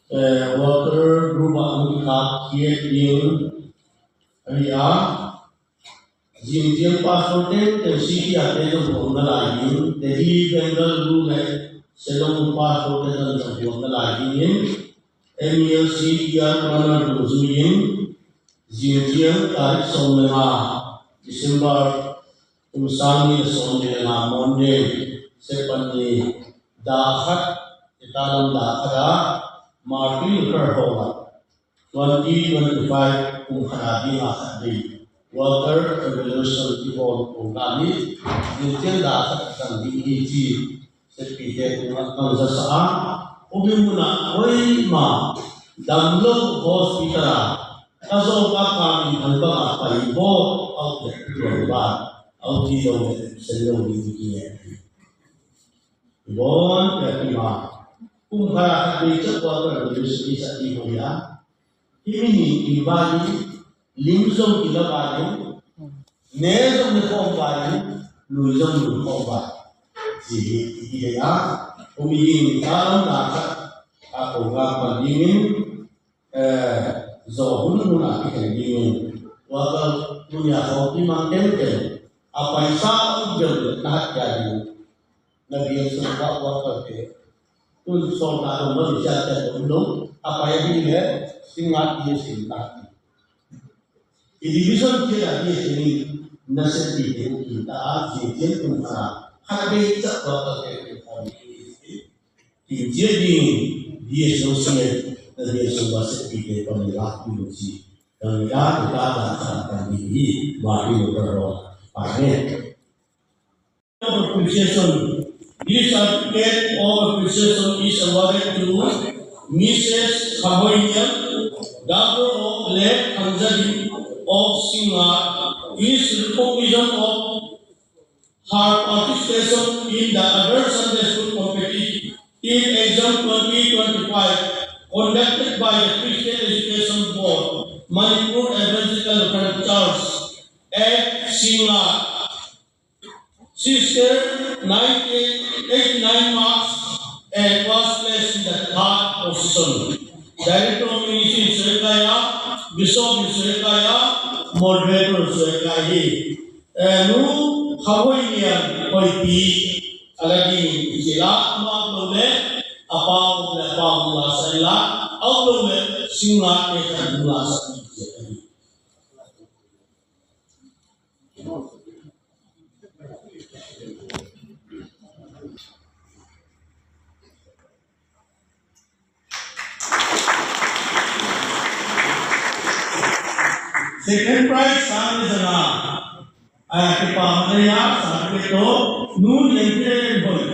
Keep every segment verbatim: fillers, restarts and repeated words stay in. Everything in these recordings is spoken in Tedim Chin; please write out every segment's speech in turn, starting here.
Eh, worker group ah hong kikhak Kiet Lian ahi a, zing ciang pastor tengteng C T R te zong hong na lai ding, Delhi, Bengaluru le Shillong pastor te zong hong na lai dingin, M E L C T R runner zong zui in, zing ciang tarik sawm le nga December, kum sang nih le sawm nih le nga Monday, September ni, dak khat, i ta lam dak khat ah Martin Luther Hall ah twenty twenty-five kum khat a ding a khat ding Worker Revolution i bawl program hi zing ciang dak khat a zang ding hi ci seppite tungah ka hong zasa a, hong hi munah hoih mah, dam lo hospital ah ka zawngkal kang in an bangah pai bawl a, a ut leh tuan ban a ut hi lo leh sen lo ding hi. Bon, pia ki ma. Kum khat a khat vei ciah kual ka revolution i sa i hong ya. Hih mi ning kim vai in, lim zong kila vai in, ne zong ne khawm vai in, lui zong lui khawm vai. Ci hi, i hi a, kum i ding ta lam na khat a ko ga pan ding in, eh, zaw hun hun a kikhen ding in, tua ka mun ya khawm i mang tengteng, a paisa a um deuh le na hat ya ding. Na biang sung ka uak ka te. Tun sawm na dong ma lu sia te dong dong. A pai a ding le, sing ngat ding sing ta. I division kil a ding sing na se ti te u ki ta a, zing zing tung ka. Khat a bei ca uak ka te tung ka ding. Kim zia ding, ding sung sing na biang sung ba se ti te pa mi la ki lu si. Ka mi la ki ta ta ka ka ding hi, ma ding ka ro. Pa ne. Of appreciation. This certificate of appreciation is awarded to Missus Khaboiniam, daughter of late Khamzadin of Singngat, in recognition of her participation in the Adult Sunday School Competitive Exam twenty twenty-five, conducted by the Christian Education Board, Manipur Evangelical Lutheran Church at Singngat. Sister, ninety-eight, eighty-nine marks and first place in the third position. Director of Ministry in Suekai a, Bishop in Suekai a, Moderator in Suekai hi. Eh, Nu Khaboiniam Hoipi, a la ding in ci la, a ma lo le, a pa lo le, a pa lo la sa la, a lo le, Singngat te kan lo la sa i ci la. Second prize sang le zanga. Aya kipa maya sang le to. Nu Lian Khe Hoi.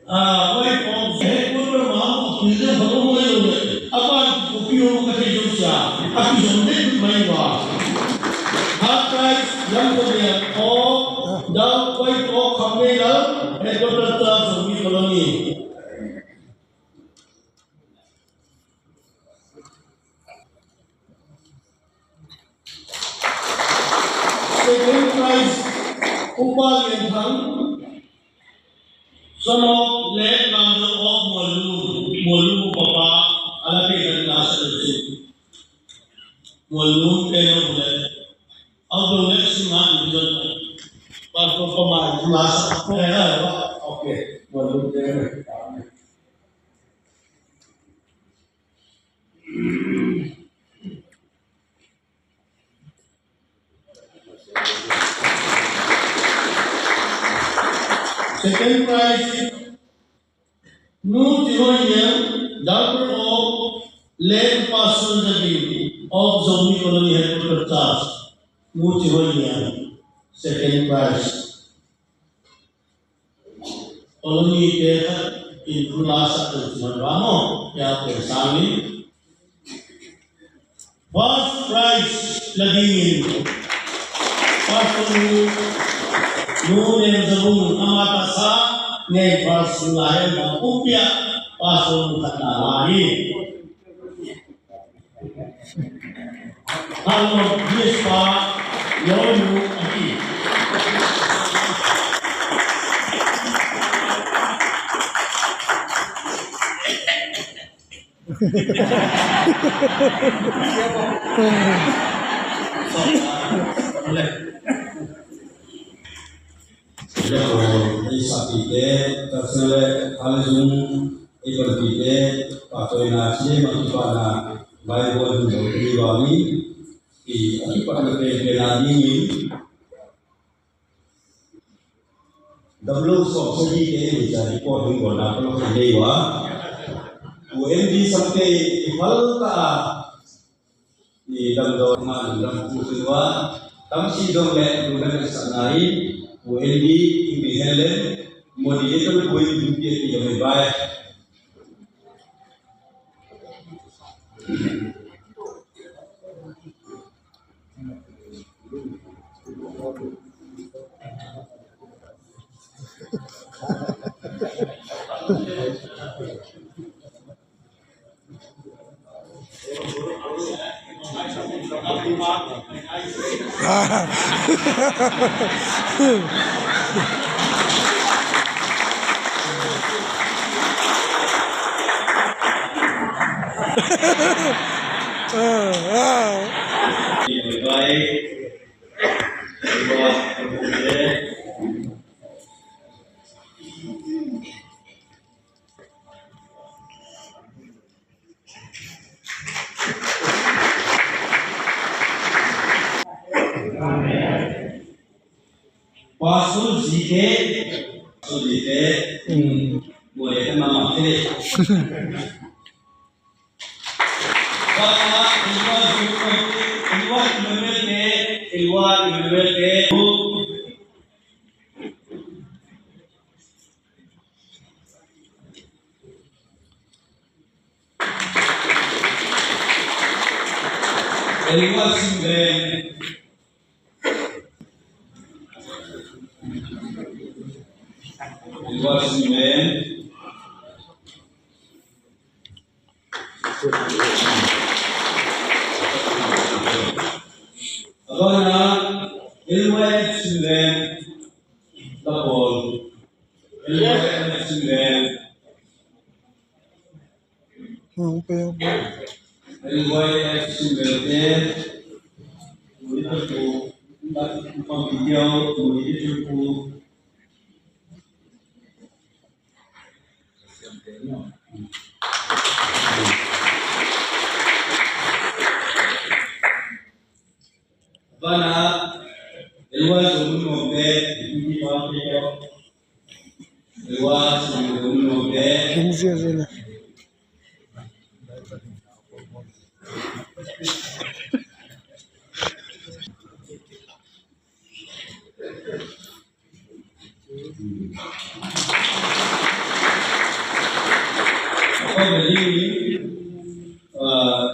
Ah, wai kong se kun lo ma mo kun le ba mo lo le. Apa ko pi o ka te jo sia. Api jo le mai wa. Half price yang ko dia ko da wai ko kam ne la. Headquarter ta so mi ko lo ni. Second prize, Upa Lian Thang, son of late Lam Dong of Mualu, Mualu Papa, a la pe kan la sa de. Mualu pe no le. Au dong le sing ma ni don. Pa ko pa ma la sa. Okay, Mualu pe no. Second prize, Nu Tihoi Niang, daughter of late Pastor Jagin of Zomi Colony Headquarter Church. Nu Tihoi Niang, second prize. Colony te khat in thu la sak tel ci man ba maw? Pia pen sang in. First prize la ding in Pastor Nu, Nu Neng Zabung, ama ta sa, Neng Pastor Nu la hen ba kum pia, Pastor Nu khat na la hi. Hello, yes, pa. Yo, you, aki. Ei sakpihte, taksa le kha le zung ei panpihte, pahtawina cih le mah kipahna, Bible hun lo tuni bang in, i a kipahna penpen a dingin, damlo sawm sagihte ei ca report hun bawlna ka lo khat nei uh a, U N D Sangte i phal ta a, i damdawi ma lungdam thu tun uh a, tamsi zong le lungdam i sakna hi. U N D i mi hen le, Modi i tun pui dum pia pi dong i bai. Pastor zite, pastor zite, mm, buai kan mama te. Bana, Elua zite, Elua Emmanuel te, Elua Emmanuel te. Elua Simlen. Elua Simlen. Abana, Elua Simlen. Lapol. Elua Simlen. Hong pe, hong pe. Bana, Elua Zong Mun Ngom te, Elua Zong Mun Ngom te. Hong zia zia le.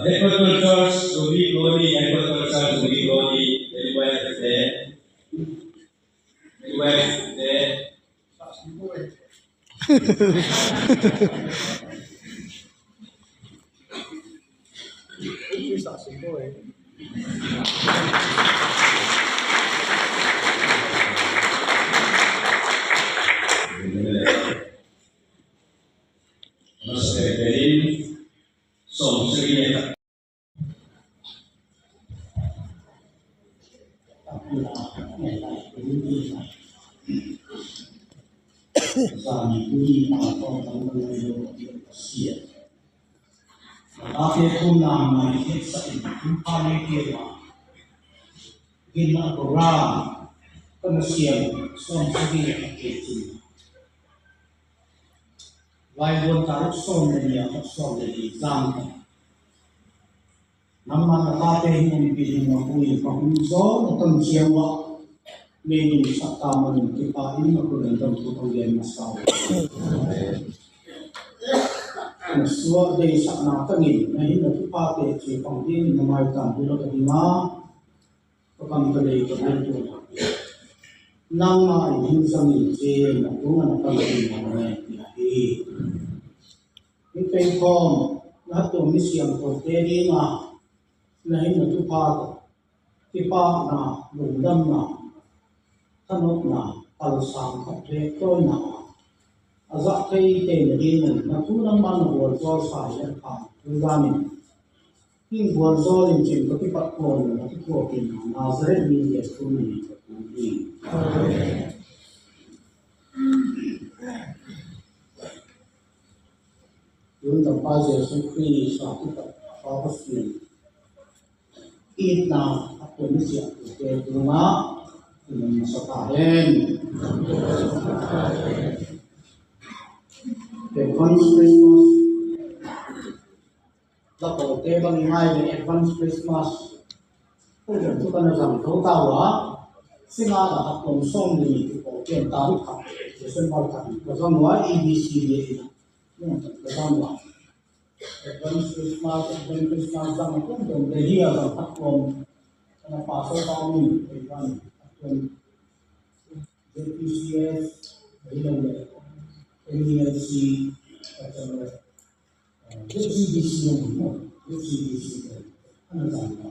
Headquarter Church, Zomi Colony, Headquarter Church, Zomi Colony, N Y F te, N Y F te. Tate thumna mai kheksa in thumpa nei kei ma. Gin a program ka na siam sawm sagi a kei cin. Vai buan taruk sawm le nia, sawm le nia zang ta. Nangmah na tate hing umpih hing a pui ka hum zaw na tam ciang wah. Menin sakta manin kipa in a kulan dam tu kong gen masa uh. Na suah deisakna tangin na hin na thupate ci pang ding na maitam hula ka dinga. Ka kam ka lei ka nai tuan. Nangmah in hing zangin ci na tunga na kam ding na ngai tia hi. Hih pengkhawm na hatuam misiangthote dinga na hin na thupha tawh kipakna, lungdamna, thanopna, palsang khat hek tawina a zah thei thei nadingin na thu nangmah na bual zualsa hi a pha. Tungah in, hih gualzawh in cin ka kipat kuan, ka kituak in, Nazareth mi Jesu min in ka thum hi. Tun Topa Jesu Khrist a kipat Pa Pasian itna a pun siate tungah tung masa ta hen. Advance Christmas. Lakote bang i ngai le Advance Christmas. Ko jan tu kana zang to ta wa. Singa da hak long song ni ko ken ta ri kha. December kha ko zang wa A B C ni. Nung ka zang wa. Advance Christmas, Advance Christmas zang kum dong te hi a zang hak long. Kana pa so pa ni. Advance. Z P C S, N E L C, Z C B C, Z C B C, ana zang ta.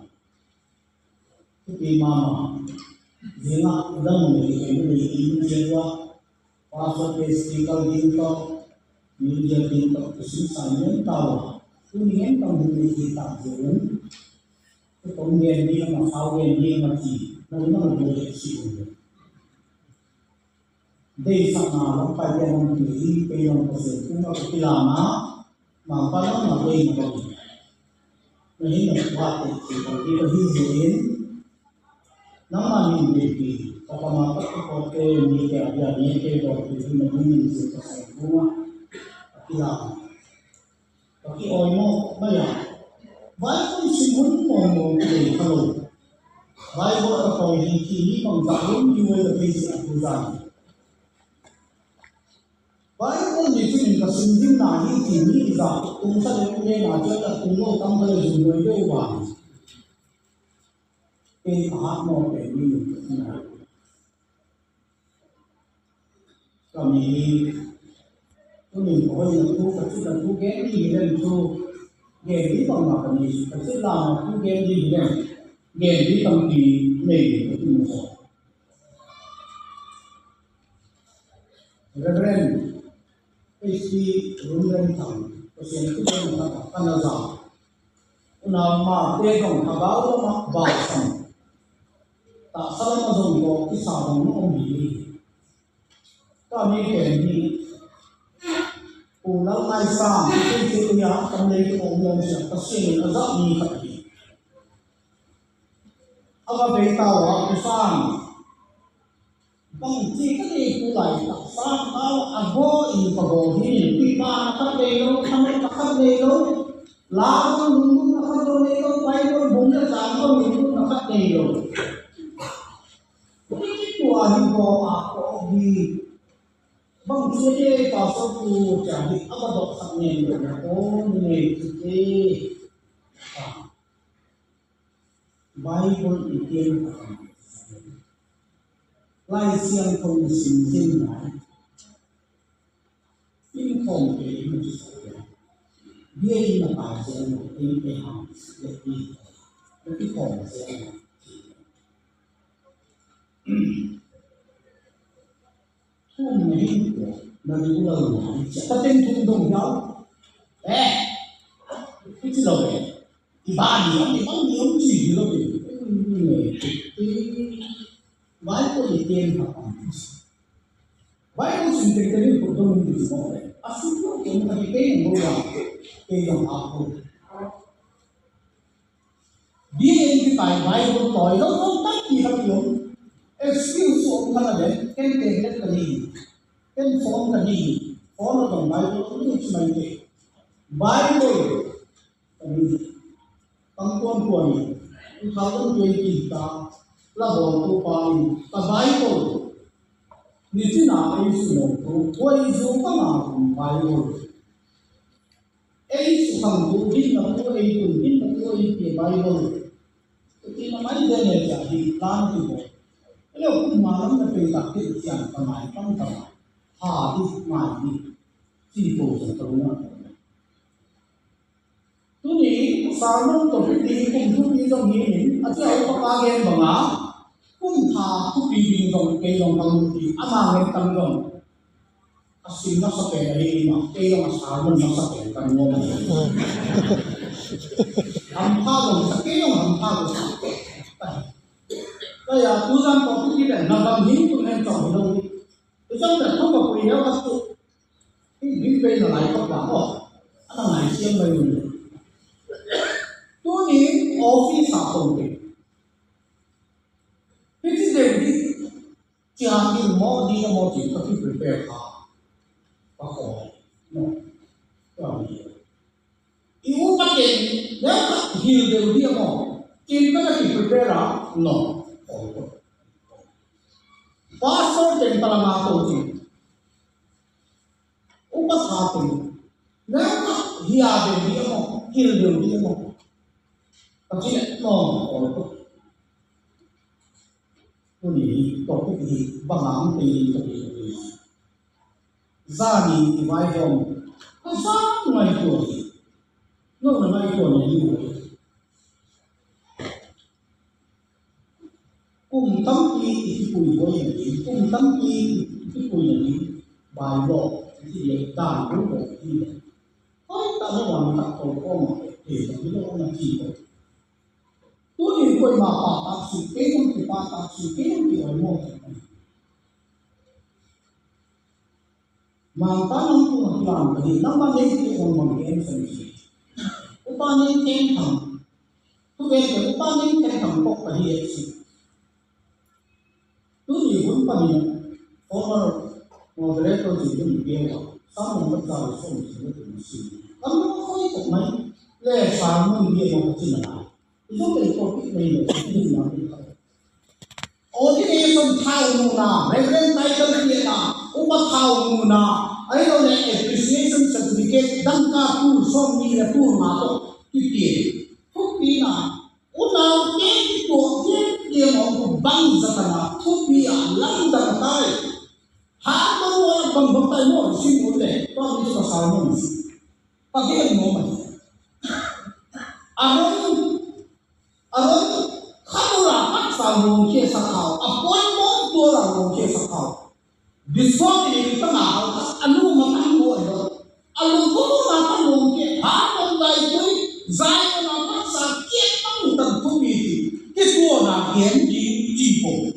Thupi mahmah. Zingah udang ni, ni, ni, ni, Pastor Festival ding tawh, New Year ding tawh, Christmas sign ding tawh, tuni ngen tawh, ni, ni, ni, tawh, Kong gen ding a, sau gen ding a ci, na na na na ci. Deihsakna lam pai gen ding a, kei lam Pasian kung a kilam a, mangpa lam na dei na bang. Na hi na kuate ci bang ding ka hi zin. Nangmah min ding ki, ka kama ka ka kote mi ke a bia mi ke dong ki na min min zin Pasian kung a kilam. Ka ki-awi mawk mai a, Bible sim hun mawngmawng ki nei kha lo. Bible ka kawi hi ci ni bang zah hun ki wei ka thei si a tu zah hi. Bible ni cin ka sim ding na hi ci ni zah tung sa le ung le na cia ka tung lo tam ka le zung wei deuh wa hi. Kei ka hat mawk kei ni. Ka mi hi, tunin ka hoih na thu, ka cih na thu gen ding hi lem thu, gen ding bangmah ka mi, ka cih lam na thu gen ding hi lem, gen ding tampi nei ding ka tumu saw. Reverend H T Runren Thang, Pasian thu gen na ka na za. Unau mate zong kha bau lam ah bau sam. Tahsa lam ah zong kawk kisa zong na om hi. Ka mi pen hi. U Lal Ngai Sang, kei kei kei a, kam lei kei om lom sia, Pasian in a zah mi khat hi. A va bei tau a, U Sang. Bang ci ka nei tu lai tak sang kau a gaw in ka gaw hi. Pi pa na khat nei lo, kha na khat nei lo. La bang lung lung na khat lo nei lo, Bible bung na zang lo lung lung na khat nei lo. Pi ki tua hi gaw a gaw hi. Bang ci ka nei pa so tu cia hi a va dok khat nei lo na gaw nei ci ke. Bible i tian a kam. Lai Siangtho i sim zen lai. In khawm ke in ci sak ke. Bia in a pa zen lo in e ham le i. Le i khawm zen lo. Thum na hin na regular na hi cia. Ka teng thum dong hiau. Eh. I ci lo eh. I ba ni om, i bang ni om ci hi lo eh. Bible i ken ha pang. Bible sin teng teng in ko dong ni ci mo eh. A su ko ken ka di ken mo ya. Ken dong ha ko. Bia in kitai Bible tawi lo lo tampi khat i om. Excuse om khat a den, ken tablet ka nei hi. Ken phone ka nei hi. Phone a dong Bible ka nei hi mai te. Bible ka nei hi. Pang tuan tuan hi. Two thousand twenty ka la bawl tu pa in ka Bible. Ni cina ei su lo tu, tua i zu ka ma kum Bible. Ei sukhang tu, din na tu, ei tun, din na tu, ei pia Bible. Tua kei na mai zen le cia hi, tlan tu bo. Ei lo kum ma lam na pei tak kei cian ka mai, pang ka mai. Ha hi, mai hi. Ci ko sa ka na. Tuni, sermon topic ni kum tu ni zong hi min, a cia u pa ka gen banga, kum tha tu pi ding zong, kei zong ka mu ti, ama ngen tam zong. A Sim na sa pen a hi ma, kei zong a sermon na sa pen kan ngawm a hi. Hampha zong sa, kei zong hampha zong sa. Kaya tu zan ko tu ki pen na gam hing tu nen chong hi lo. Tu zan pen thu ka pui neu ka tu. Hing hing pen na lai ko ba ko. A na ngai siang mai un. Tu ni office a kong pen. Hiti den di. Cia in maw, ni a maw, ci ka ki prepare kha. Ka khawl. No. Ka mi. I upa ten, ne ka hil deuh di a maw. Cin ka na ki prepare a, no. Khawl ko. Pastor ten ka la ma ko ci. Upa tha ten, ne ka hia deuh di a maw, hil deuh di a maw. Ka ci le, no, khawl ko. Tuni hi, topic hi, bang hang te hi, topic hi. Zani i vai hong, ka zang ngai tua hi. No na ngai tua na hi ua hi. Kum tampi i kipui ua hi na hi, kum tampi i kipui na hi. Bai lo, i ki dan ua hi. Hoi ta na wan tak ko ko ma, e ta hi lo na ki ko. Tuni koima pa tak si, kei kum ki pa tak si, kei kum ki oi mo. Mangpa nang tu nang kilang ka hi, nang ma nei ki ong mang ki en san si. Upa nei ken thang. Tu ken ke upa nei ken thang kok ka hi et si. Tu ni hun pa ni, former moderator si tu ni pia wa. Sam nang ka sa so ni si tu ni si. Kam nang ko i kok mai. Le sa nang ni mo ka si na. Zong le topic nei lo, topic na. Ordination thau nuna, Reverend title piakna, upa thau nuna, ahi lo le appreciation certificate, dangka tul sawm ni le tul nga tawh kipia. Thupina, unau te kituak te, te mawng ku bang zakana, thupi a lamdang tai. Ha mawng mawng bang bang tai mawng, si mawng le, tua mi tu ka sa mawng si. Ka gen mawng mawng. A rong A rong khat ula taksa lungkhia sak hau, a puan mawng tual a lungkhia sak hau. Biskuat in tanga hau khat a nu ma tang lo a lo. A lungkhia ma tang lungkhia, ha tong dai tui, zai tong a taksa kiat tang tang tu mi ti, kituana gen ding ci pong.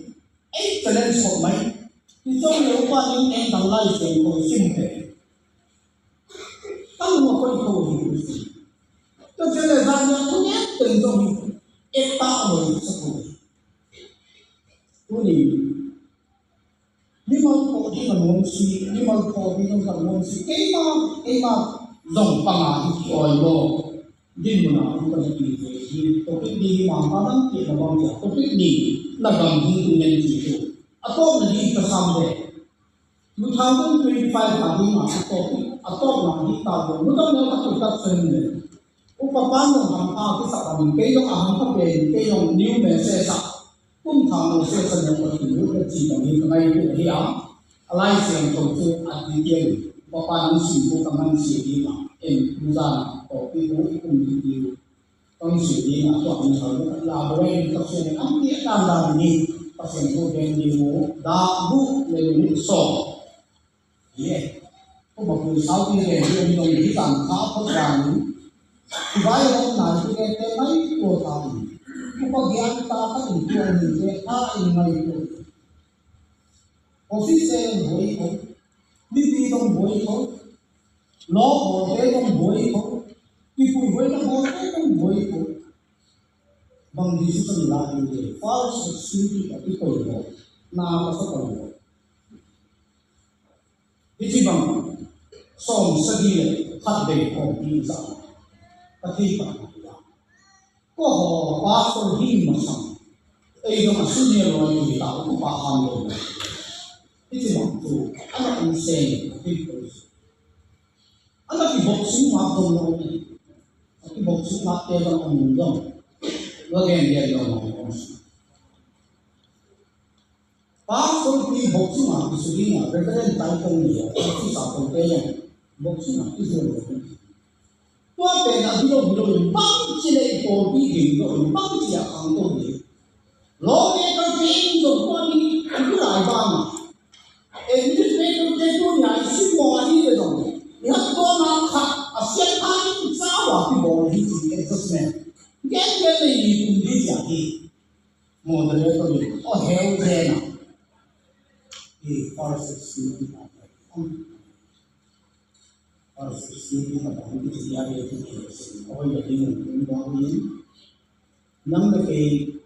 Ei, challenge khop mai. Hi zong le upa ning eng dang lai siang ko sim pe. Ka lung a khoi kho hi ko si. Ka challenge zan ya ko ngen teng zong hi. Ek ta a loi sa ko. Tuni. Mimal pawh ding a nuam si, mimal pawh ding a nuam si. Keima, keima zong panga hi ki oi lo. Din muna ang ka na pi ve hi, topic ni hi mangpa nang pi na bang ya, topic ni na gam hi tu ngen ci tu. A tawp na hi ka sam ve. Two thousand twenty-five a hi ma a topic, a tawp na hi ta ve. Mutam na ka tu tak sen ve. Upa pan nong ham pa ki sa pa min kei yong a ham pa pe kei yong new message sa. Kum thang lo sia sa nong ka tu lu ka ci ka mi ka ngai tu hi a. A lai siang tong tu a ti tiang. Upa pan nong sim ku ka man sia di ma. Em ku zan ko pi ku i kum ti ti. Kong si ni na tuak ni hau ni la bo ni kong si ni ang ti dan dan ni. Pasian tu den ni mu da bu le ni so. Ye. Ko ba ku sau ti den ni ni ni tan ka ko dan ni. Ku bai ko na ti den te mai ko ta ni. Ku ba gian ta ka ni ko ni te ka ni mai ko. Office te zong buai kho, mipi zong buai kho, law bawlte zong buai kho, kipui buaina bawlte zong buai kho. Bang decision la ding te, first duty ka kipui lo, na ka sa ka lo. Hih ci bang, sawm sagih le khat bei kawmpi zah, ka thei pah. Ko haw pastor hi masang, ei zong a senior lawi hi ta, upa han lo. Hih ci bang tu, a na um seng, a thei ko. A na ki boxing mak zong lo, a ki boxing mak te zong a mun zong, la gen gen lo, lo. Pastor pi boxing a kisuh ding a, Reverend tai kong ni a, boxing sa kong te yang, boxing a kisuh lo. Tua pen a bilo bilo in bang ci le i pawlpi ding lo in bang ci a khang to ding. Lawmte ka ding zong tua ni a bi lai bang a. Administrator te tu ni a i simmawh ahi le zong, i hat tuam a khat a siat kha in sau a kibawl hi ci, adjustment. Gen gen le i kum di ci a hi. Moderator ni aw heu zen a. Hi first sixteen. First sixteen a bang di ci a hi. Aw ya di nung kum bang ni. Nang le kei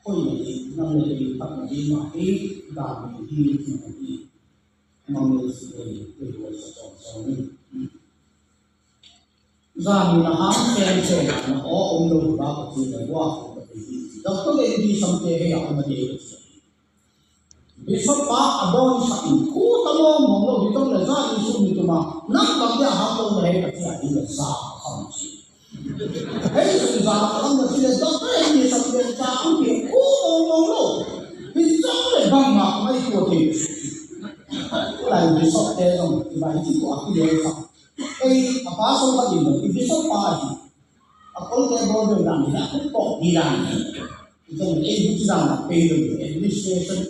hoihna ding, nang le kei phatna ding mah hi, dan ding hi, thihna ding. Mang le si kei, kei huai sa sawm sawm ni. Zan na ham sem sem na aw om lo ba ka ci le wa ko ka ti hi. Doctor le di sam te he ya om na de ka ci. Bishop pa a dawn sak in, "Thu ta mawngmawng lo, hi tawh le zan in sum ni tuma, nang bang dia hang lo na hei," ka ci a, hi le za a kham ci. Hei sum za a kham na ci le, "Doctor, hei ni sak le za ang ki, thu mawngmawng lo. Hi tawh le bang mah mai tua te." Lai bishop te zong, i bai ci tua ki le sak. Hei, a pa song ka din lo, i bishop pa hi. A kolte bawl deuh dan hi, a kut pawk hi dan hi. Zong ei bu ci dan a pei lo hi, administration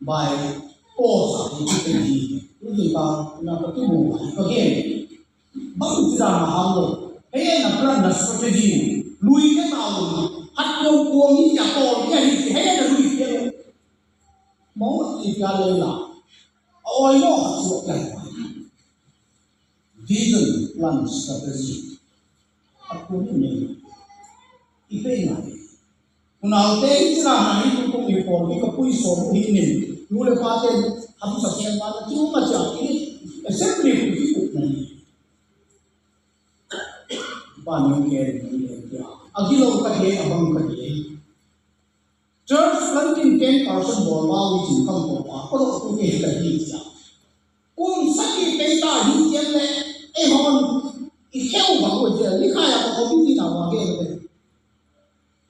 by force a hi ci pei hi. Tu zing ka na ka tu mu a hi ka gen. Bang ci dan a hang lo. Hei na plan na strategy. Lui ke ta lo. Hat lo kuang hi a pawl hi a hi ci hei na lui ke lo. Mawng ci ka le la. A oi lo a suak le. Vision, plan, strategy. A kum in nei. I pei ngai. Unaute i cina na hi tu kung i pawl i ka pui sawm uh hi nin. Nu le pate hapu sa siang ma na tu ma cia i assembly ku ki kuk na ni. Pa ni ke ni le cia. A gilo ka ye, a bang ka ye. Church planting ten percent bawl va ui cin kam ko pa ko lo tu ke ka hi cia. Kum sagih pei ta hi ciang le, ei hon i kheu bang ua ciang, ni khai a ka committee na wa gen le.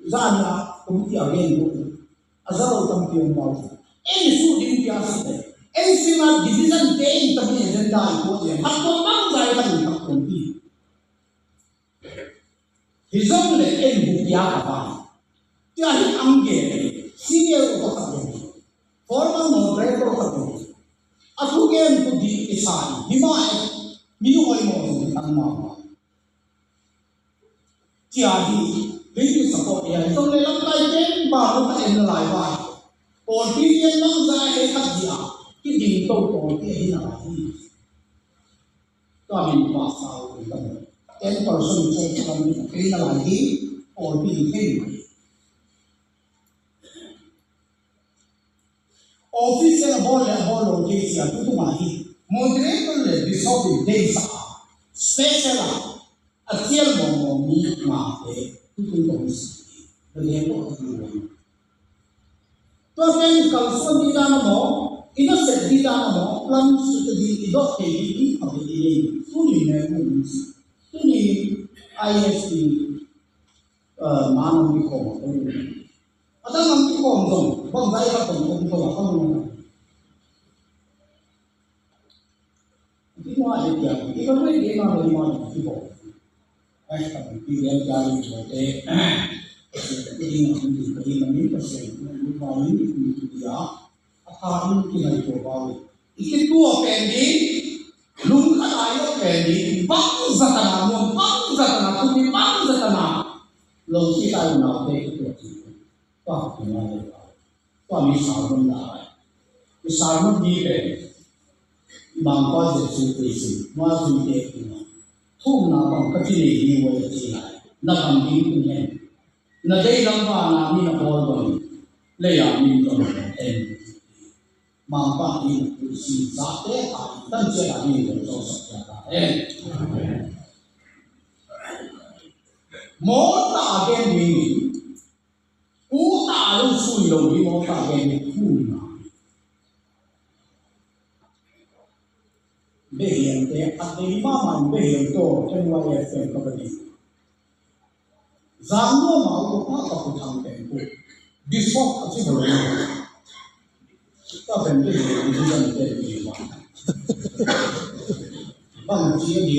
Zan a committee a gen ko. A za lo tampi om bau. Ei su ding pia si le. Ei sima division te in tampi agenda i ko ciang. Hat ko bang zai kan hat ko pi. Hi zong le en bu pia ka ba. Tia hi ang ge, senior ko ka khat dong. Former moderator ka khat dong. A thu gen tu di i sa hi. Hi ma e, mi hoi mo zong hi tang ma ba. Tia hi, hi ki sa ko e, hi zong le lam kai pen ba lo ka en lai ba. Pawlpi en lam za e khat dia, ki ding to pawlpi hi na hi. Tua min pa sau in ka mu. Ten percent church ka mu. Kei na lai hi, all bi kei. Office a bawl le a bawl lo kei sia tu tu ma hi. Moderator le bishop in dei sa. Special a. A cial mawngmawng mi ngate, tutung kong si, na lian kong a tuang. Tua pen kalsuan ding dan a maw, i nasep ding dan a maw, plan strategy i dot thei ding i pha ding i nei, tuni mel mun si, tuni I S P, eh, man ang di kong a kong. A dang ang di kong zong, bang zai ka kong kong kong a kong. Tua mah e, tua i ka mei kei mah lei mah lei ki bawh. Ai, ka pi lian ka lei bawh te. Ka ding a hong ding ka ding a min ka sian, ka min ka min ka min ka dia. A tha in ki nai tua bau. I ki tua pen ding, lung khat a i pen ding, bang zat a na, nuam bang zat a na, thumi bang zat a na. Lo ki tai na te ki tua ki. Tua ki na le. Tua mi sermon la. Mi sermon mi pen. Mangpa Jesu Khrist. Ma Jesu te kuma. Thumna bang ka ci nei hi wa ci lai. Na kam ding tu hen. Na dei lam va na mi na bawl bang. Le ya mi bang en. Mangpa ni na tu si za te ta. Tan cia la ni lo zo sa ya ta en. Mo ta gen ni. Pu ta lo sui lo ni mo ta gen ni pu na. Behian te a te ma ma behian to N Y F M ka ba ni. Zang lo ma ko pa ka pu thang pen pu. Bishop a ci ba lo. Ka pen behian ni zan pen ni ma. Bang ci ni.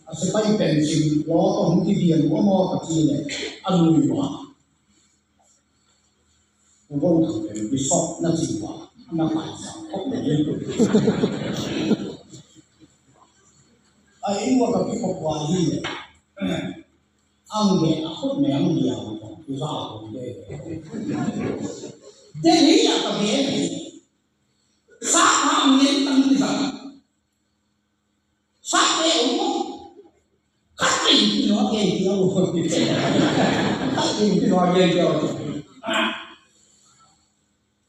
A se pai pen ci lo to hung ki bian wa mo ka ci le. A lui wa. Pu Bawng Thang pen bishop na ci uh a, na pai sa. A inn uah ka kikhop uh hi. Ang ve a khut meng liang tu za a kong ve. Delhi ah ka ve hi. Sa kha ang lian tang ni za. Sa te ong mo. Khat in ti no ke ti ong. Khat in ti no ke ti ong.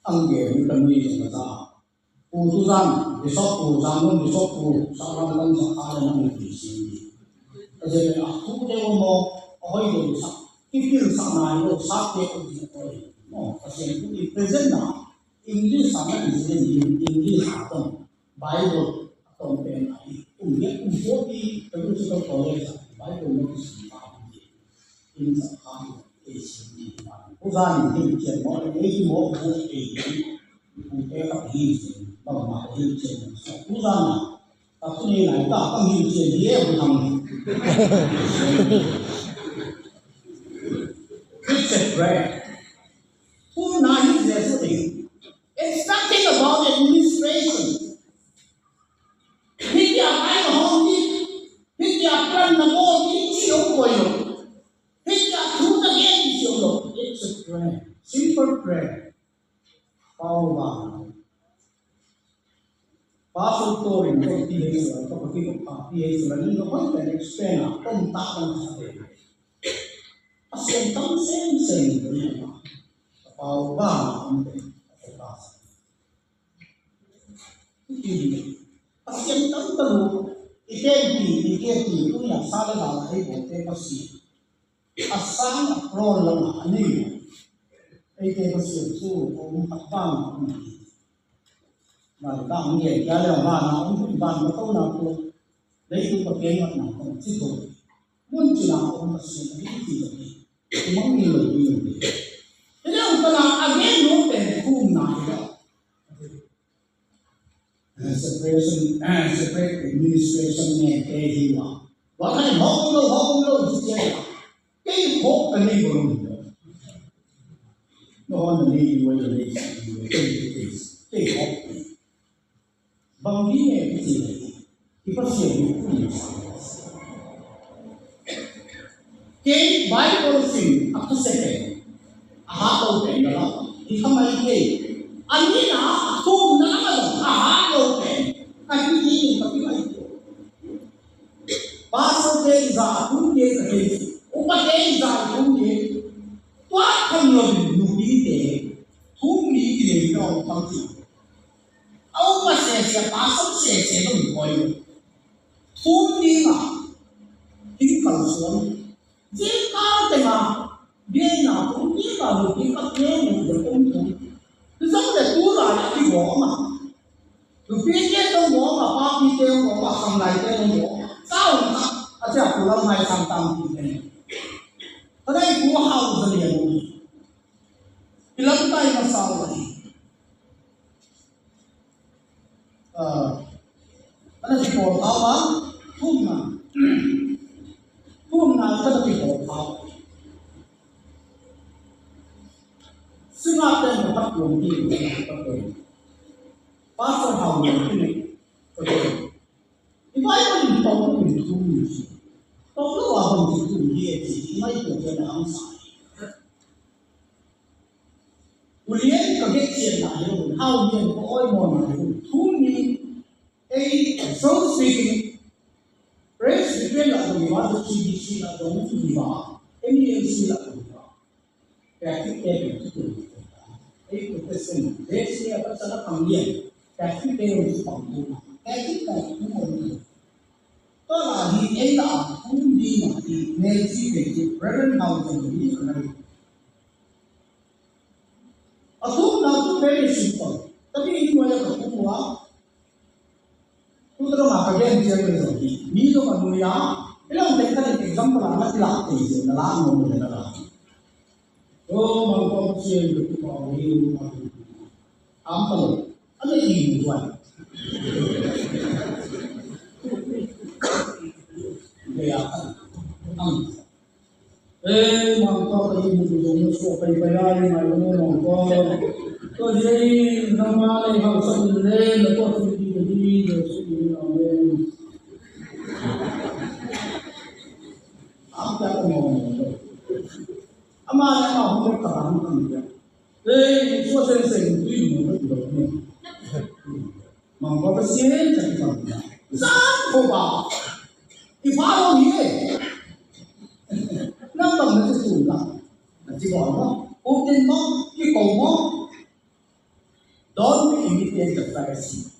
Ang ve ni kan ni za. Pu Tuzan, Bishop pu, Zangnon Bishop pu, Saklam lam sa kha le nang pi si. Ka je a thu te wo mo, a hoi lo sa. Kipil sa nai lo, sa te ko di ko. Mo, ka sian tu i present na. English sa na i present in English sa tong. Bible a tong pen a i. Um ye um bo i, ka lu si ko ko le sa. Bible mo si pa. Inn sak kha in ei sim ding hi. Pu Zan in hih cian mawh le ei hi mawh bu ei hi. Pu te khat hi sin bangmah hih cian mawh sa. Pu Zan a, ka tu ni lai ta ka hih cian hi e bu thang. It's a prayer. Pu na hi Jesu ni. It's nothing about administration. Hih a kai ka hong ni. Hih a plan na ko ni ci hong koi lo. Hih a thu na gen ni ci hong lo. It's a prayer. Simple prayer. Pau ba. Pastor Torin ko ti hei sa ko ti ko pa ti hei sa ni ko hoi ka explain a ko ta ko sa de. A sian tam sen sen ni ma. Pau ba. Pasian tam talu, i tenpi, i tenpi, tu ni a sa le la la ei bote Pasian. A sang a prawn lam a nei. Eite Pasian cu a um khat vang a um hi. Lai ka ang ngen kia le vang a um hun vang na ko na ko. Leitung ka keng mat na ko ci ko. Mun ci na a um Pasian a hi ci ko hi. Mang ni lo ni lo. Ina um ka na a ngen no pen kum na hi lo. Separation, separate administration ngen te hi wa. Wa khai hok lo, hok lo, ci cia. Kei hok ka nei bol lo. No hon na nei wa lo nei sa ni wa kei kei kei hok. Bang ni ngen kei ci. Kei Pasian ni kei. Kei Bible sim a ka second. A hat lo pen na la. Hi kha mai thei. A nihna a thumna a ka zong a hat lo pen. Ka hih hi in ka pi mai thei. Pastor te i za a thum te ka thei. Upa te i za a thum te. Tua kham lo in nupi te. Thum ni ki le ka ong pang ti. A upa sese, pastor sese ka mi koi lo. Thum ni ma. Hing kal suan. Zingkal tengah biakna tung, biakna tung, biakna tung, biakna tung. Zong le tu lai a kigawm a. Lupite zong gawm a, papite zong gawm a, khamlaite zong gawm a. Sau na, a cia ku lam hai sang tam ti ne. Ka dai ku hau za lian. Kilam tai ma sau lai. Ana kipawl kha uh a, thumna, thumna ka na kipawl kha uh. Singapore ka pat luang ti ka pat luang. Pastor hau luang ti ne ka pat luang. I Bible in tawh in thum ni si. Tawh lo a bang ti thum ni e ti, i mai ko te na ang sa. Ulian ka gek cian na hi lo, hau lian ka oi mo na hi lo. Thum ni, ei, so speaking, Presbyterian la dong ba, C B C la dong ba, M E N C la dong ba. Catholic te dong tu. Ei, Protestant, J C a ka sa la pang lian. Catholic te dong tu pang tu. Catholic ka tu mo tu. Tua la hi ei la thum ni ma ti, ne ci ke tu, Reverend Hau dong ni ka na. A thumna tu very simple. Tapi in waya ka thum wa. Tu ta ma ka gen ciang le zong hi. Mi zong a nuya. Ila te ka example a na ila te zong na la no na la. O ma ko ciang tu pa ni ma. Am pa lo. Ane i mu wa. Ya. Am. Eh, mangkok ka ih mutu zong na suak paipai a, ih ngai lo mangkok. Tua hi, nangmah nei hausa in le na tua tui ding ka hi, Jesuh min in, amen. Ang tua ka mawng. Ama le ama hong ka bang ka mi. Ei, suah senseng tui mawng ka tui mawng. Mangkua Pasian ciat i pamna. Zan ko ba. I pha lo hi e. Nang bang na ci tu na. Na ci bawl maw? Uk tin maw? Kiko maw? Don't be imitate the Pharisee.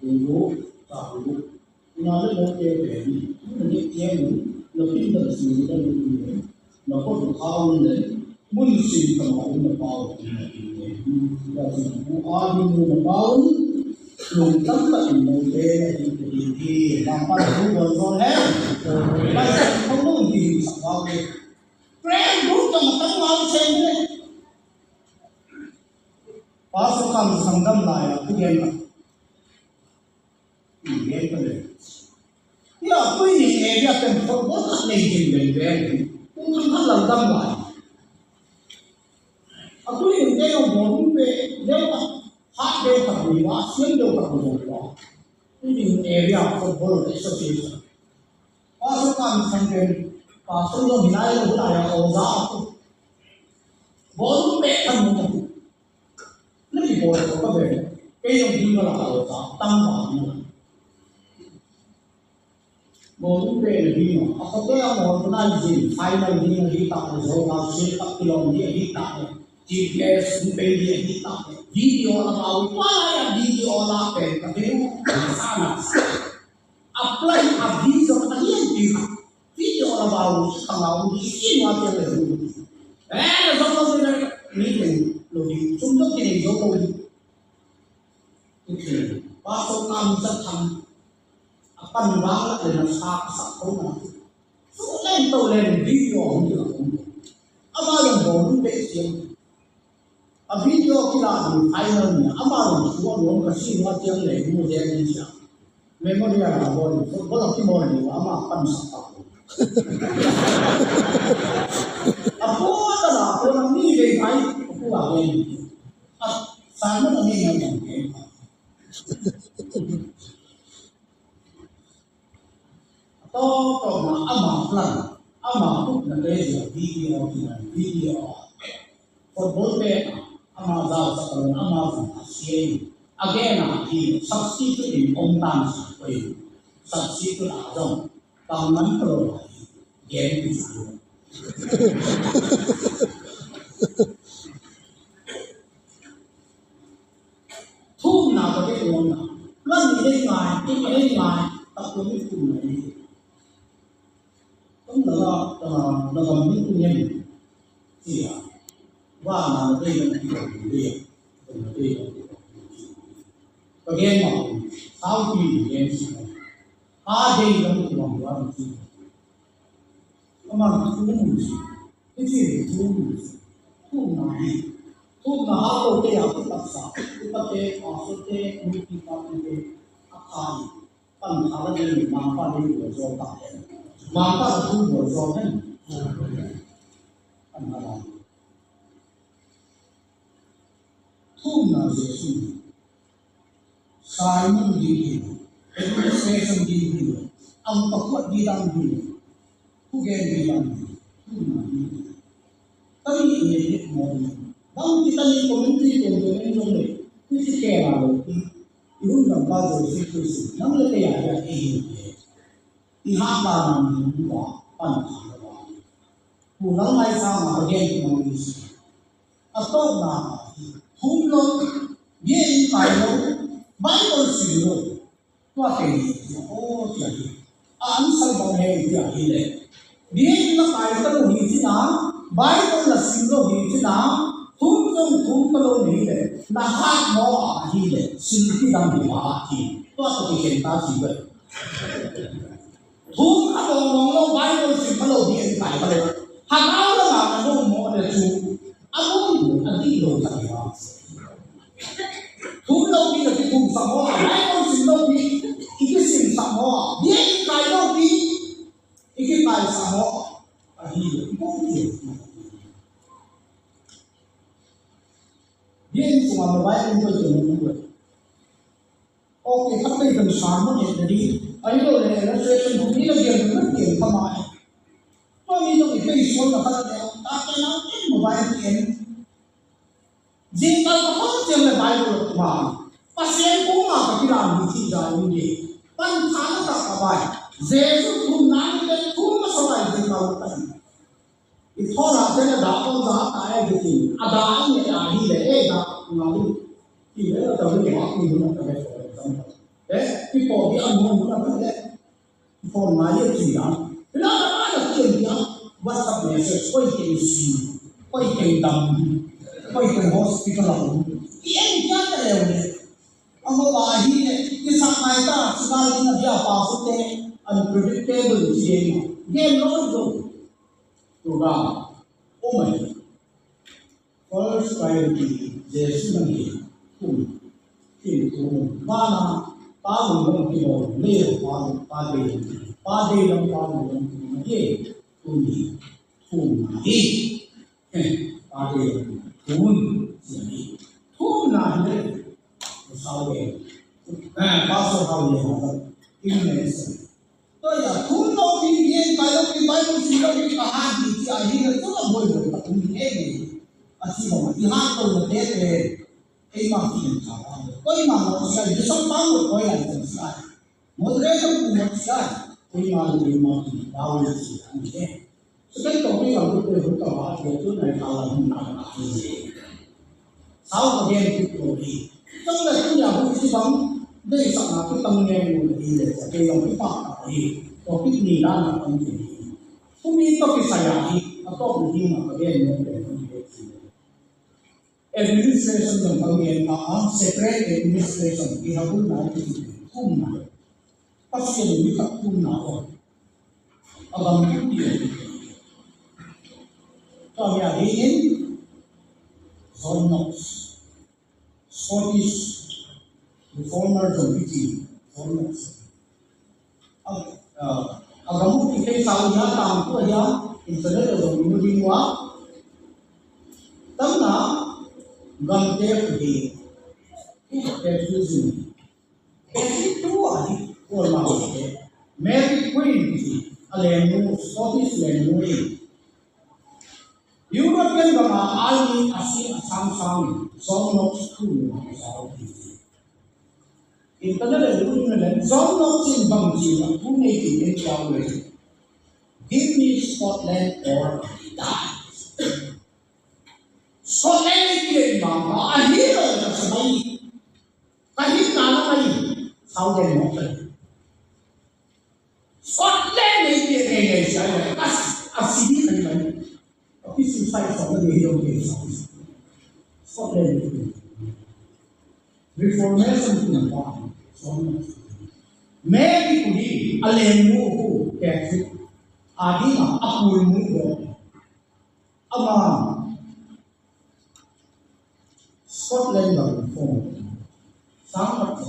Dulu, tak dulu. Ina le lo ke be ni. Ni ke mu. Na pin da si ni da ni. Na ko tu kau ni le. Mun sin ka ma un na pau ni na pin ni. Ya si ku a ni mu na pau ni. Lung tam ka in mo ke ni ki ki. Na pa tu ko so he. Ba sa ko mo ki sa pau ni. Pray du ka ma tang ma sen ni. Pastor Kam Sang Dam lai a ku gen na. Hi a, tui ning area pen football khat nei ding vengveng. Kum khat lam dam lai. A tui ning te zong bawlung pe deuh khat, hat deuh khat ni va, siam deuh khat ni va. Tui ning area football association. Pastor kan sang pen, pastor lo hi lai lo lai a, oza a tu. Bawlung pe khat ni va. Na ki bawl ko ka ve. Kei zong ding ka la ka lo ta, tam ka ding la. Bawlung pe na ding a. A ko te a bawl ko na zin, final ding a hi ta, a zo na zin ta, kilom ding a hi ta, G P S ding pe ding a hi ta, video la bawl, tua lai a video la pe ka ve, sa na sa. Apply a vision a lianpi khat. Video la bawl, khangau, i sin wa piang le hu. Eh, la zong lo le, ni le lo di, sum zong ki nei zong lo di. Pastor Kam Za Thang a pan vang la le na sa, sa ko na. Su len to len video hong ki la hong. Ama zong bawlung pe siam. A video kila ding final ni, ama zong suak nuam ka si nuam ciang le, mu ziang ni sia. Memorial a bawl, football a kibawl ni, ama pan sak pa. A bawl a la, bawl a mi vei kai, a bawl a vei ni. A, san na mi ngai ngai ngai. A tawptawpna ama plan, ama tupnate zia video kina video a. Football pek a ama zausak lo, ama zong a sia in. A gen a hi substitute in om tan sa ko in. Substitute a zong tang man ko lo a hi. Gen pi sa lo. Thumna ka dei nuamna. Plan i dei ngai, i dei ngai, tak tua mi thumna i dei. Tum na la, na la, na la mi tu ngen. Sia. Wa na na dei na ki ko dei. Na dei na ki ko. Ka gen ma. Tau ki gen si. Ka dei na mi tu ngen wa si. Ka ma tu ngen si. Hih ci thu, thumna hi. Thumna ha ko te a, ki taksa, ki takte, pastor te, mipi pa te, a kha hi. Pan kha la ding, Mangpa ding, lo zo ta te. Mangpa thu lo zo hen. Pan kha la. Thumna Jesuh. Simon ding hi lo, administration ding hi lo, ang pakuat ding dang hi lo, thugen ding dang hi lo, thumna ding hi lo. Kami i ngen maw ding. Bang kita ni community tong tong en zong le, kuci kena lo, i hun dang pa Jesuh Khrist, nang le kei a ya i hin. I hapa nang hin ba, pan ka lo ba. Ku lang mai sa ma gen ku mang ni si. A tawpna hi, thum lo, bia in kai lo, Bible sim lo. Tua teng hi, aw, tia hi. A answer bang hei tia hi le. Bia in na kai ta lo hi ci na, Bible na sim lo hi ci na, thum zong thum ta lo hi le, na hat maw a hi le, sim kidam hi ma a hi. Tua tawh kikhen ta ci ve. Thum a dong dong lo, Bible sim kha lo, bia in kai kha lo. Hangau lamah na dong mawh le cu a dong lo, a dih lo tak hi a. Thum lo pi na kithum sak maw, Bible sim lo pi i kisim sak maw, bia in kai lo pi i kikai sak maw, a hi lo i bawm hi. Mobile in koi koi in koi. Okay, khat pei kan sang mah et na di. Ahi lo le illustration hong ni na gen na gen kha mai. Tua mi tawh i pei suan na khat le ta ke na in mobile ki en. Zingkal ka hong ciang le Bible ma Pasian kong ma ka kilam hi ci za in di. Pan tha na ta ka bai. Jesu thum na ni le thum na sa bai zingkal ka hi. I thawna ten a dah on za ta e bitin a dah ang nge a hi le e dah nga lu. Hi le a dah lu wa ki lu na ta le for example. E ki po ki ang mo na ta le. Ki po nga ye ci ya. Ila da ma da ci ya. WhatsApp message koi ken si. Koi ken dam. Koi ken hospital a. Ki en kya ta le le. Ang mo ba hi le. Ki sa mai ta. Si ba li na dia pa su te. Unpredictable ci ye. Gen lo lo. Tua bang, oh my, first priority, Jesu nang hi, kum, kin kum, bana, pa lung lam ki bol, le pa lung, pa de lam ki, pa de lam, pa lung lam ki bol, ye, kum hi, kum na hi, eh, pa de lam, kum, si hi, kum na hi, sao de, eh, pa so hao de, in ne, Tua ya thum lo pi gen kai lo pi Bible si lo pi ka ha di ci a hi lo tua boy boy ka tum ni e ni. A ci lo ma i ha ko lo te te. Ei ma ki en ka ba. Koi ma lo ci a di so pa lo koi la ci a. Mo re ko ku mo ci a. Koi ma lo koi ma ki ba lo ci a ni e. Second topic a lut le hun ka ba a tua tu nai ka la hun na ka hi. Sau ka gen tu ko hi. Tang le tu ya hu si bang dei sa na tu tang nge mu le hi le sa ke yong tu pa ka hi. Topic ni la na tang ki hi. Tu mi topic sa ya hi. A topic ni ma ka gen mu le hun le hi. Administration jong ka gen ka a separate administration ki ha hun na ki kum na. Pasian in mi khat kum na ko. A bang kum ti. Tua mi a ding in John Knox. Scottish reformer jong ki ti John Knox. A, a, a gam uh ki kei sau hia tang tua hia internet a jong mu ding ua. Tamna gamte uh hi. Hi Catholicism. Catholic tu a hi kual ma te. Mary Queen hi a lengnu, Scottish lengnu hi. European gam a army a sing a sang sang in John Knox thu nung a sau hi. Internet a lu in le John Knox in bang ci a thu nei ti en kiau le. Give me Scotland or I die. Scotland i kien ma ma a hi lo ka sa mai. Ka hi na la mai. Sau den mo ka. Scotland i kien nei nei sia le. A si a si ni ka ni mai. A pi si sai sa ni lo ke sa. Scotland i kien. Reformation tu na pa. Mary tu ni a leng mu ku ke tu. A di ma a pul mu ko. Ama Scotland lam reform sang khat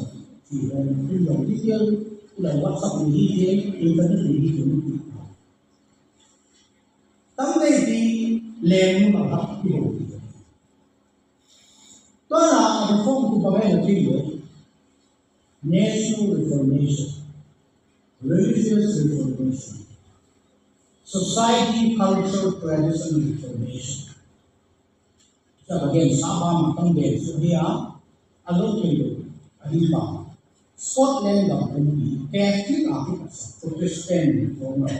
ci lam reform lam detail, lam WhatsApp ni hi, internet ni hi. Tam dei ti lem lam hak ki ho. Tua na reform tu pa bai na ti lo. National reformation, religious reformation, society, cultural, tradition reformation. Sa ka gen sa ba ma tang gen su dia a lo ke lo a di ba. Scotland ba pun di Catholic a ki sa Protestant reformer.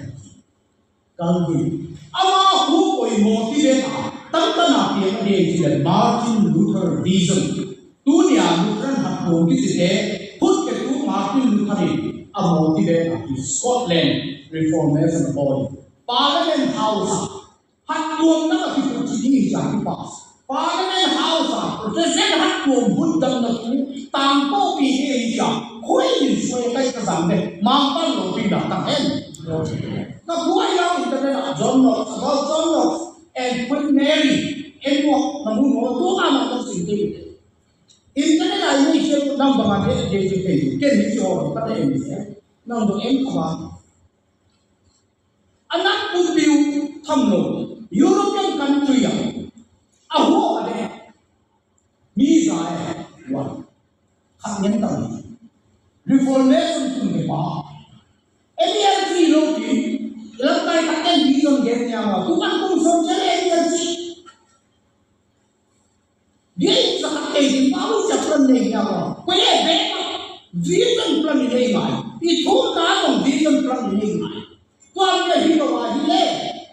Calvin. Ama hu koi motivate a tamtana piang a den ci le Martin Luther vision. Tunia Lutheran hat kong ki ci te hut ke tu Martin Luther in a motivate a ki Scotland Reformation a body. Parliament House a hat kong na ka ki tu ci ni ci a ki pass. Parliament House a President hat kuam hun dam na tu tangko pi hi hi cia khui in suai kai ka zang de mang pan lo pi na ta hen. Ka buai lau internet a John Knox, about John Knox and Queen Mary, en mo na mu mo tu a ma na sin de. Internet a ni cia nam ba ma de de de de ken hi cia ho ka de en cia nam do en ka ba. A nak pumpi uh tham lo European country ah a huo a de. Mi za e, one. Khat ngen tang hi. Reformation tun ke pa. N E R C lo ki, lamkai khat ken vision gen nia ma. Tukan kum sawm ciang N E R C. Bia in sa khat kei ding pa, ui sia plan nei nia ma. Koi e bek a. Vision plan i nei ngai. I thumna zong vision plan i nei ngai. Tua mi a hi lo a hi le.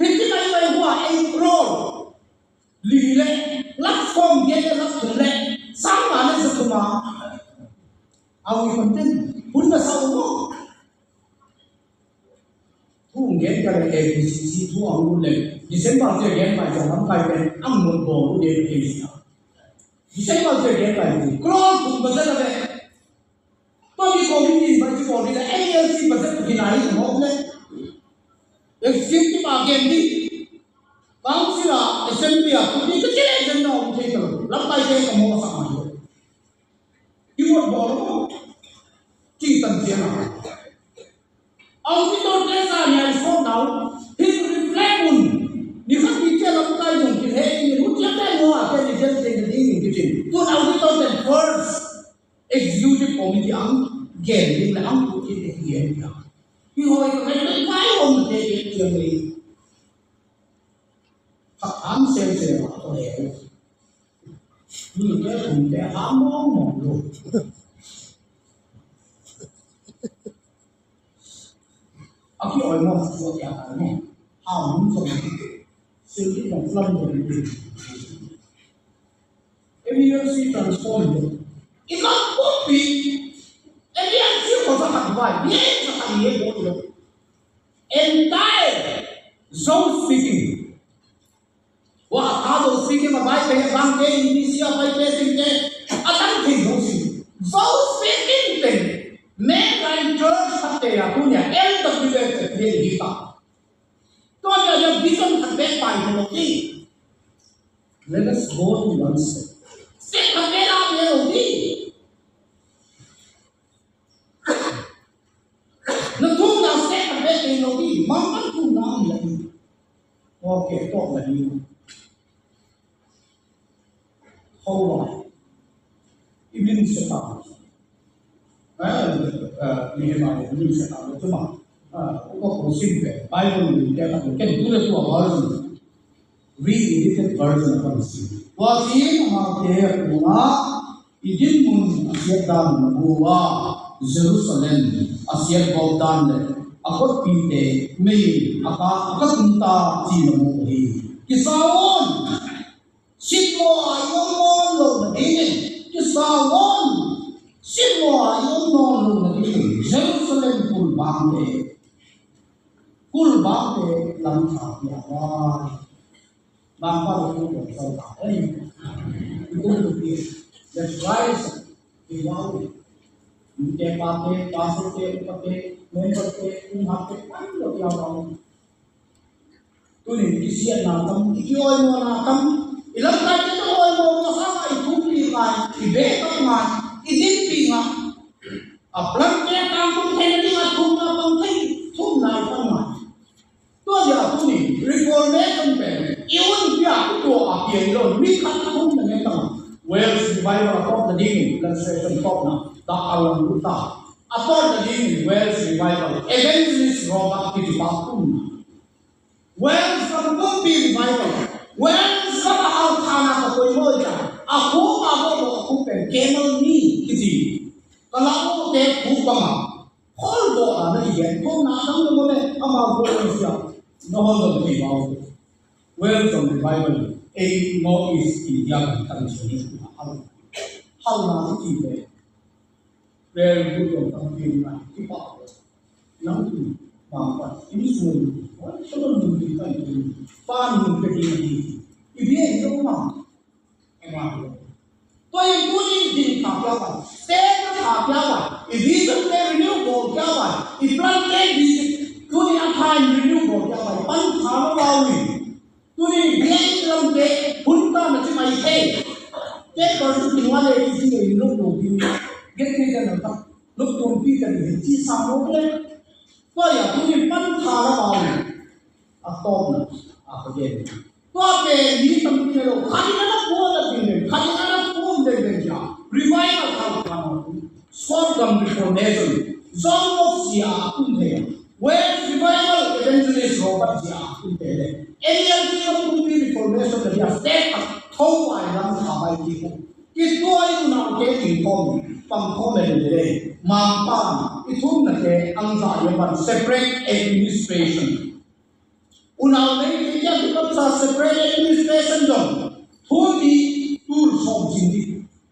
Hi ti mai mai hua ei crore. Li le, lak sawm giat le lak thum le, sang nga le za thum a. A ui kon ten, hun na sa u maw. Thu hong gen ka le A B C C thu a hong lut le, December cia gen pai cia lam kai pen, ang mut bawl u de kei sia. December cia gen pai cia, crore thum ka za ka le. Tua mi committee in pai ci bawl ding le, A L C budget tu hi nai hi mawk le. Executive a gen ding. Council a, assembly a, tu ding ka ci le zen na om thei ka lo. Lampai te ka mawk a sak mai lo. I mawk bawl lo. Ci tan ciang a. Auditor te sa nia i sawt nau. Hi reflect un. Ni khat ni cia lampai zong ci he, ni hu cia te mawk a, te ni cia te ni ding ni ci. Tun auditor te first. Executive Committee ang gen ding le ang tu khin e hian hian. Hi hoi ka kai kai om te ke tiang le. Kha am sel sel ma ko le. Ni ke kum te ha mong mong lo. A ki oi mong tua kia kai mong. Ha mong mong. Sel di mong plan mong. M E R C transform lo. I kam pumpi. M E R C ko sa khat vai. Ye sa khat ye ko lo. Entire Zo speaking. Wa ka Zo speaking ma vai pe bang ke Indonesia vai pe sing ke. Atang ke Zo speaking. Zo speaking pe. Mainline church khat te ya punya L W S te hi ta. Tua nia nia vision khat bek pai hi lo ding. Let us go to one step. Step khat bek lam hi lo ding. Na thumna step khat bek hi lo ding. Mangkang thumna hi lo ding. Okay, talk la ding. Hold on. I min se ta. Eh, eh, Nehemiah min se ta lo cuma. Ah, ko ko sim pe. Bible min te ta ken tu le tu version. Reedited version of the sim. Tua cin ma te tu ma i din mun a siat dan na bu a Jerusalem a siat gawp dan le a kotpi te mei a ka a ka tung ta ci na mu hi. Kisaun. Simmaw a i om nawn lohna dingin, kisau nawn, simmaw a i om nawn lohna dingin, Jerusalem kulbangte, kulbangte lam tha pia vai. Bangpa lo kulbang sau ta ei. Kulbang pia. Let's rise. Kiwau. Mite pate, pastorte, upate, memberste, umhate, an lo kiwau. Tuni i kisiatna tam, i ki-awimuana tam, i lamkaite tawh awimuana sangin i thumpih ngai, i backup ngai, i dinpih ngai. A plante a tangtung theihna dingin a thumna pang thei, thumna i pan ngai. Tua dia tuni reformation pen i un pia, i tua a piang lo, mi khat thumna ngen tang. Wales Revival a tawpna dingin, illustration tawpna, dak a lang lut ta. A tawpna dingin Wales Revival, Evangelist Robert Kitty Park thumna. Wales gam pumpi revival. Wales gam a hau thana ka poimaw i ta. A khuk a bawh bawh a khuk pen camel ni kici. Ka lau te khuk bang a. Khol bawh a na i gen. Khol na dang na bawh le amau bawh le sia. Na hol dong thei bau. Wales gam revival. Ei North East India kan tan chini a hau. Hau na kici le. Very good on tampi na kipa. Nang tu bang pa in sun. Wan sa bang mun ti kan tu. Pa mun pe ti na ti. I bia i lo ma. E ma lo. Tua i tuni ding tha pia bai. Step na tha pia bai. I vision te renew bawl pia bai. I plan te vision. Tuni a time renew bawl pia bai. Pan tha lo bai. Tuni biakinn lamte hun ta na ci mai thei. Te person kin wa le ki ci le luk luk pi. Get thei ta na ta. Luk luk pi ta ni ci sa mo le. Tua ya tuni pan tha la ba le. A tawpna a ka gen. Tua pen mi tampi na lo. Khat in a na puan a ding le. Khat in a na puan ding. Sawt gam reformation, John Knox zia a tung thei, Welsh Revival Evangelist Robert zia a tung thei le, N E L T a pumpi reformation a dia state a tho ai lam kha mai ti ko. Kituai unau ke ting khawm, pang khawm le le le, Mangpa i thumnate ang za ia ban separate administration. Unau nei te kia tu kam sa separate administration dong. Thu ni tul sawm sin di.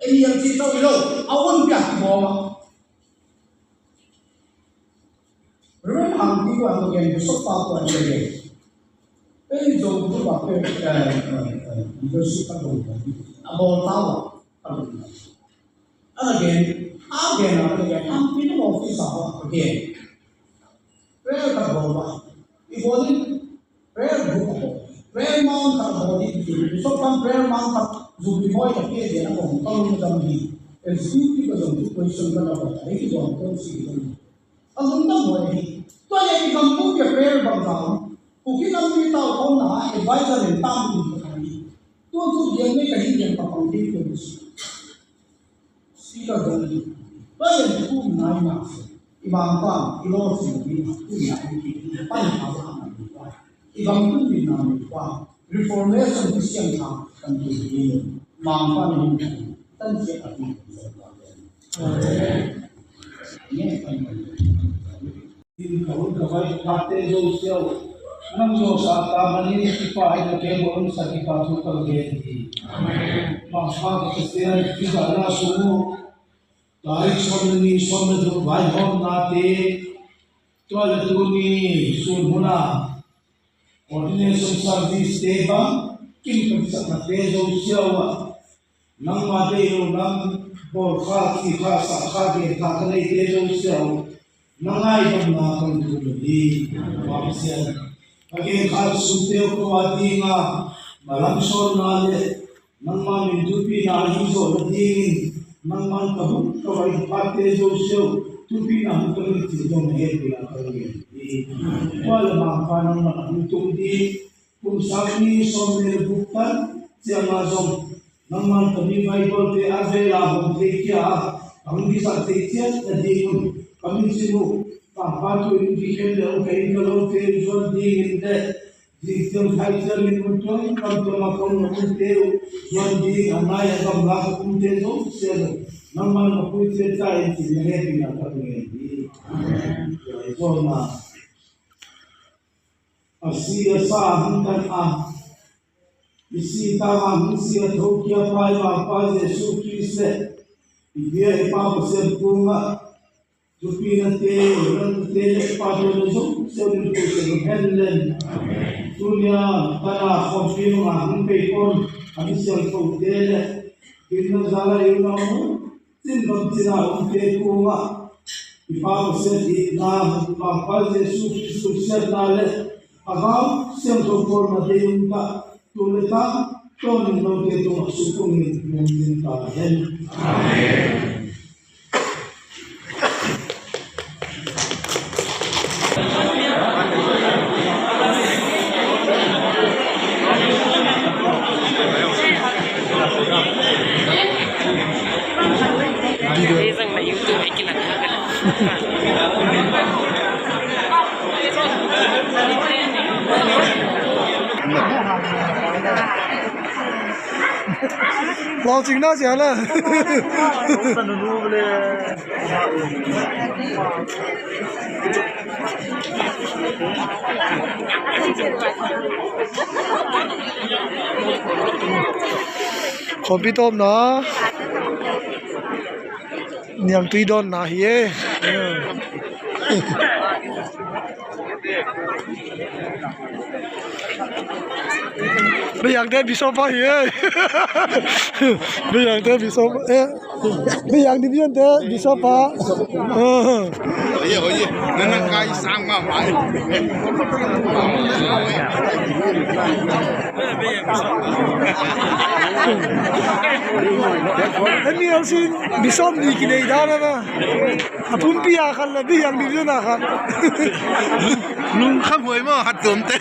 N E L T tau i lo, a un pia ki bawm a. Reverend Hang Pi Wan again, Bishop Pa Wan again. Ei zong tu ba pe, eh, eh, eh, leadership a dong. A bawl tau a. A dong. Again, again, again, Hang Pi Wan office a again. Prayer ka bawl ba. I bawl in, prayer group a bawl. Prayer mount ka bawl in, so kan prayer mount ka zumbi boy ka pia dia na kong ka lung dam hi. Executive ka zong tu question ka na bawl. Ei ki zong kon si ka. Ka lung dam boy hi. Tua ya ki kam tu ya prayer bang ka. Kuki kam tu tau kon na advisor in tam tu ka ni. Tu tu dia ni ka hi dia ka pang ki tu. Sila dong i. Tua zen kum nai na se. I bang pan, i lo si ni, kum nai ni, i pan pa pa na ni pa. I bang kum ni na ni pa. Reformation Christian ka, kan tu ni. Bang pan ni, kan se a ni. Amen. Amen. Ka hun ka vai pate zo siau. Nang zo sa ta mani kipa hai na ke mo sa kipa thu ka gen hi. Mangpa ka Pasian kizahna sung uh. Tarik sawm le ni sawm le thum vaihawmnate. Tua le tuni sun hun a ordination service te bang kim ka kisaknate zo siau a. Nangmah deih lo lam bawl kha, thi kha, sah kha, gen kha ka neite zo siau. Na ngaidamna ka lungdam hi. Pasian, ka gen kha sungte uh ko a dinga malam sawlna le nangmah min thupina ahi zawh nadingin nangmah ka hun ka vai ka pate zo siau thupina hun ka min cih zong na hehpihna ka lungdam hi. Tua le Mangpa nangmah a hun tung ding Kum sang ni sawm le guk tan ciang a zong nangman ka mi Baibal te a vela hong thei kia a, a hong kisah thei ciat na ding un ka min sin uh. Pangpa tu in kikhen le uh ka inn ka lote zuan ding in le zing ciang thai ciang in un tuan kam tuan a kong na un te uh zuan ding a nai a gamla ka kum te zong sia zong nangman ka pui ciat ta in cin na he pina ka ngen hi. Amen. Zuan na A si a sa a hong tan a, i si tang a hong si a thokia pa i Mangpa Jesu Khrist le i bia i Pa Pasian kungah thupinate, nate le pahtawi na zong siau ding thei sia hen len. Tunia tan a khawmpi nungah hong pei pawn a mi siangthote le kin na za la i unau mu Cin bang cina umte kungah i Pa Pasian itna, Mangpa Jesu Khrist siatna le a gau siangtho pawlna dei umta tu le ta tawnin note tungah sukungin nungzin ta hen. Amen. Lawng cing na sia la. Khawmpi tawpna niangtui dawnna hi e. Beiangte Bishop pa hi e. Beiangte Bishop e. Beiang Division te Bishop pa. Oye, oye, nana kai sang ma mai. Emi ang sin Bishop ni kinei dana na. A pumpi a khat le Beiang Division a khat. Lungkham huai maw, hat tuamte.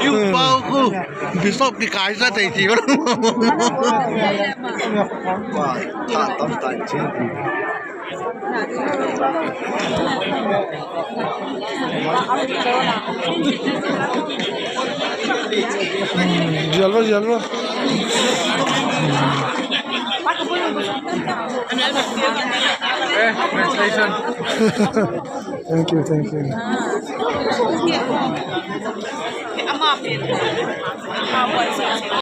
Yung pau ku Bishop kikaisa tei ci maw. Wa, ta tam ta chin. Hmm, zial va, zial va. Eh, translation. Thank you, thank you.